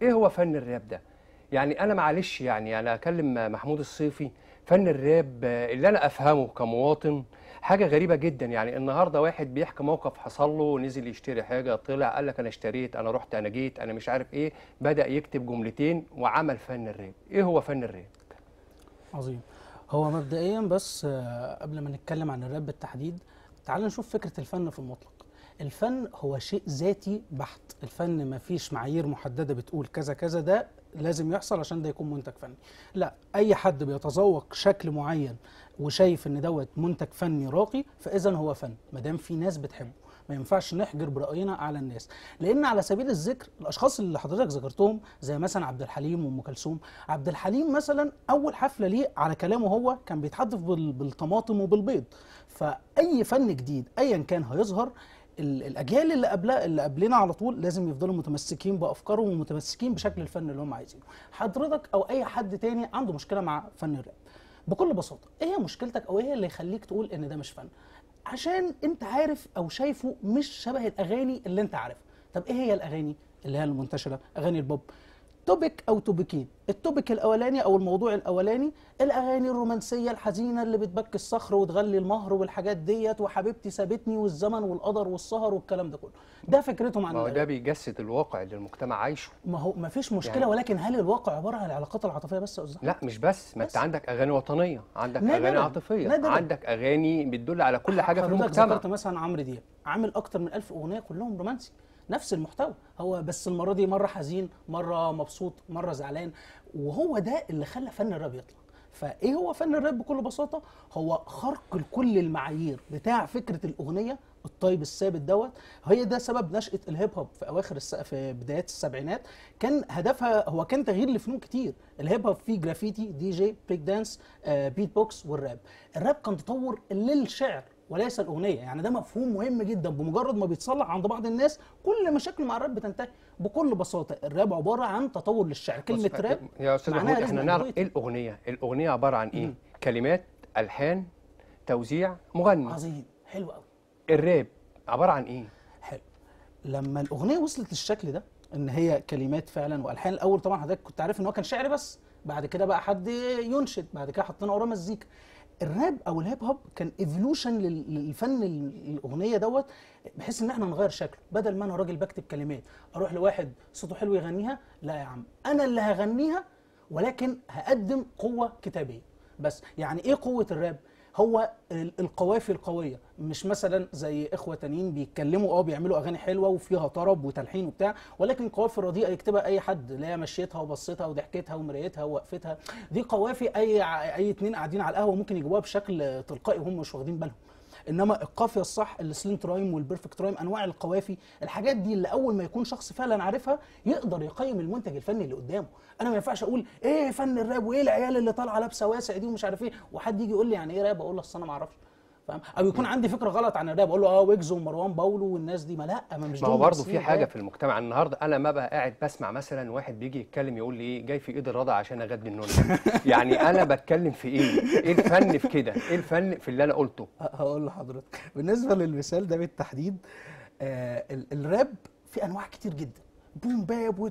ايه هو فن الراب ده؟ يعني انا معلش يعني انا اكلم محمود الصيفي، فن الراب اللي انا افهمه كمواطن حاجة غريبة جدا. يعني النهارده واحد بيحكي موقف حصل له، نزل يشتري حاجة، طلع قال لك انا اشتريت، انا رحت، انا جيت، انا مش عارف ايه، بدأ يكتب جملتين وعمل فن الراب. ايه هو فن الراب؟ عظيم. هو مبدئيا بس قبل ما نتكلم عن الراب بالتحديد تعال نشوف فكرة الفن في المطلق. الفن هو شيء ذاتي بحت، الفن ما فيش معايير محددة بتقول كذا كذا ده لازم يحصل عشان ده يكون منتج فني. لا، أي حد بيتذوق شكل معين وشايف إن دوت منتج فني راقي فإذا هو فن، ما دام في ناس بتحبه. ما ينفعش نحجر برأينا على الناس، لأن على سبيل الذكر الأشخاص اللي حضرتك ذكرتهم زي مثلا عبد الحليم وأم كلثوم. عبد الحليم مثلا أول حفلة ليه على كلامه هو كان بيتحدث بالطماطم وبالبيض. فأي فن جديد أيا كان هيظهر، الأجيال اللي قبلها اللي قبلنا على طول لازم يفضلوا متمسكين بأفكارهم ومتمسكين بشكل الفن اللي هم عايزينه. حضرتك أو أي حد تاني عنده مشكلة مع فن الراب، بكل بساطة إيه هي مشكلتك أو إيه اللي يخليك تقول إن ده مش فن؟ عشان انت عارف او شايفه مش شبه الاغاني اللي انت عارفها. طب ايه هي الاغاني اللي هي المنتشرة؟ اغاني البوب. topic او توبيكين. ال topic الاولاني او الموضوع الاولاني الاغاني الرومانسية الحزينة اللي بتبكي الصخر وتغلي المهر والحاجات ديت، وحبيبتي سابتني والزمن والقدر والسهر والكلام ده كله. ده فكرتهم عن ما هو ده بيجسد الواقع اللي المجتمع عايشه. ما هو ما فيش مشكلة يعني، ولكن هل الواقع عبارة عن العلاقات العاطفية بس يا استاذ؟ لا مش بس، ما انت عندك اغاني وطنية، عندك اغاني عاطفية، نادرا. عندك اغاني بتدل على كل حاجة في المجتمع. ذكرت مثلا عمرو دياب عامل اكتر من 1000 اغنية كلهم رومانسي، نفس المحتوى، هو بس المرة دي مرة حزين، مرة مبسوط، مرة زعلان، وهو ده اللي خلى فن الراب يطلع. فايه هو فن الراب بكل بساطة؟ هو خرق لكل المعايير بتاع فكرة الاغنية، ال type الثابت دوت. هي ده سبب نشاة ال hip hop في اواخر في بدايات السبعينات. كان هدفها هو كان تغيير لفنون كتير. ال hip hop فيه graffiti، DJ، break dance، beatbox والراب. الراب كان تطور للشعر وليس الاغنية، يعني ده مفهوم مهم جدا. بمجرد ما بيتصلح عند بعض الناس كل مشاكله مع الراب بتنتهي. بكل بساطة الراب عبارة عن تطور للشعر. كلمة راب يا استاذ محمود احنا نعرف ايه الاغنية؟ الاغنية عبارة عن ايه؟ كلمات، الحان، توزيع، مغني. عظيم، حلو قوي. الراب عبارة عن ايه؟ حلو. لما الاغنية وصلت للشكل ده ان هي كلمات فعلا والحان، الاول طبعا حضرتك كنت عارف ان هو كان شعر بس، بعد كده بقى حد ينشد، بعد كده حطينا وراه مزيكا. الراب او ال hip hop كان evolution للفن الاغنية دوت، بحيث ان احنا نغير شكله. بدل ما انا راجل بكتب كلمات اروح لواحد صوته حلو يغنيها، لا يا عم انا اللي هغنيها، ولكن هقدم قوة كتابيه بس. يعني ايه قوة الراب؟ هو القوافي القوية، مش مثلا زي اخوه تانيين بيتكلموا بيعملوا اغاني حلوة وفيها طرب وتلحين وبتاع، ولكن قوافي رديئة يكتبها اي حد، لا مشيتها وبصيتها وضحكتها ومرايتها ووقفتها، دي قوافي اي اتنين قاعدين على القهوة ممكن يجيبوها بشكل تلقائي وهم مش واخدين بالهم. انما القافيه الصح، ال slant rhyme وال perfect rhyme، انواع القوافي، الحاجات دي اللي اول ما يكون شخص فعلا عارفها يقدر يقيم المنتج الفني اللي قدامه. انا ما ينفعش اقول ايه فن الراب وايه العيال اللي طالعه لابسه واسع دي ومش عارف ايه، وحد يجي يقول لي يعني ايه راب، اقول له اصل انا ما اعرفش، فاهم؟ او يكون عندي فكرة غلط عن الراب اقول له ويجز ومروان باولو والناس دي. ما لا، ما مش ما هو برضه في حاجة في المجتمع النهارده. انا ما بقى قاعد بسمع مثلا واحد بيجي يتكلم يقول لي ايه جاي في ايد الرضا عشان اغدي النون يعني انا بتكلم في ايه؟ ايه الفن في كده؟ ايه الفن في اللي انا قلته؟ هقول لحضرتك بالنسبة للمثال ده بالتحديد، الراب في انواع كتير جدا، boom bap و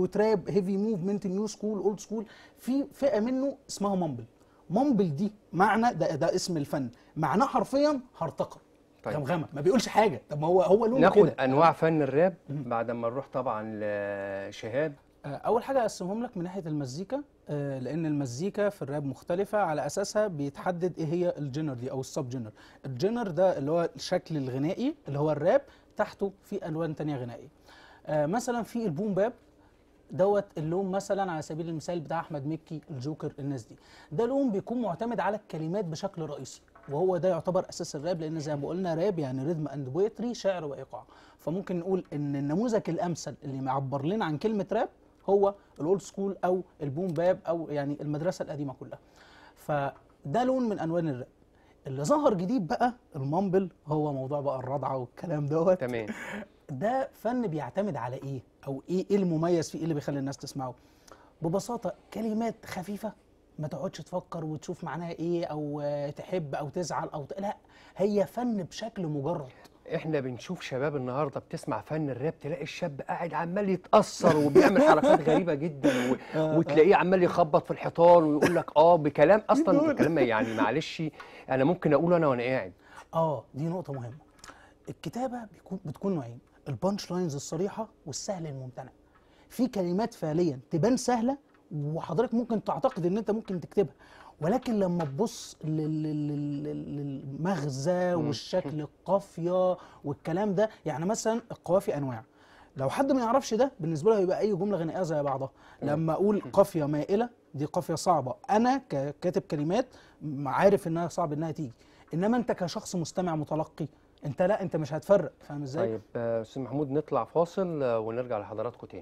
trap، heavy movement، new school، old school. في فئة منه اسمها mumble. mumble دي معنى ده اسم الفن، معناه حرفيا هرطقه. طيب. غمغمه، ما بيقولش حاجة. طب ما هو لونه ناخد كده. انواع فن الراب بعد ما نروح طبعا لشهاب. اول حاجة اقسمهم لك من ناحية المزيكا، لان المزيكا في الراب مختلفة، على اساسها بيتحدد ايه هي ال genre دي او ال sub genre. ال genre ده اللي هو الشكل الغنائي اللي هو الراب، تحته في الوان ثانية غنائية. مثلا في ال boom bap دوت، اللون مثلا على سبيل المثال بتاع احمد مكي، الجوكر، الناس دي، ده لون بيكون معتمد على الكلمات بشكل رئيسي، وهو ده يعتبر اساس الراب، لان زي ما قلنا راب يعني rhythm and poetry، شعر وايقاع. فممكن نقول ان النموذج الامثل اللي معبر لنا عن كلمة راب هو ال old school او ال boom bap، او يعني المدرسة القديمة كلها. فده لون من الوان الراب. اللي ظهر جديد بقى ال mumble، هو موضوع بقى الرضعه والكلام دوت. تمام. ده فن بيعتمد على ايه؟ او ايه المميز فيه؟ ايه اللي بيخلي الناس تسمعه؟ ببساطة كلمات خفيفة، ما تقعدش تفكر وتشوف معناها ايه او تحب او تزعل او لا، هي فن بشكل مجرد. احنا بنشوف شباب النهارده بتسمع فن الراب، تلاقي الشاب قاعد عمال يتأثر وبيعمل حركات غريبة جدا وتلاقيه عمال يخبط في الحيطان ويقول لك بكلام اصلا كلام يعني معلش انا ممكن اقوله انا وانا قاعد. دي نقطة مهمة. الكتابة بتكون نوعين، ال punch lines الصريحة والسهل الممتنع. في كلمات فعليا تبان سهلة وحضرتك ممكن تعتقد ان انت ممكن تكتبها، ولكن لما تبص للمغزى والشكل القافيه والكلام ده، يعني مثلا القوافي انواع، لو حد ما يعرفش ده بالنسبة له هيبقى اي جملة غنائية زي بعضها. لما اقول قافية مائلة دي قافية صعبة، انا ككاتب كلمات عارف انها صعب انها تيجي، انما انت كشخص مستمع متلقي انت لا، انت مش هتفرق. فاهم ازاي؟ طيب استاذ محمود نطلع فاصل ونرجع لحضراتكم تاني.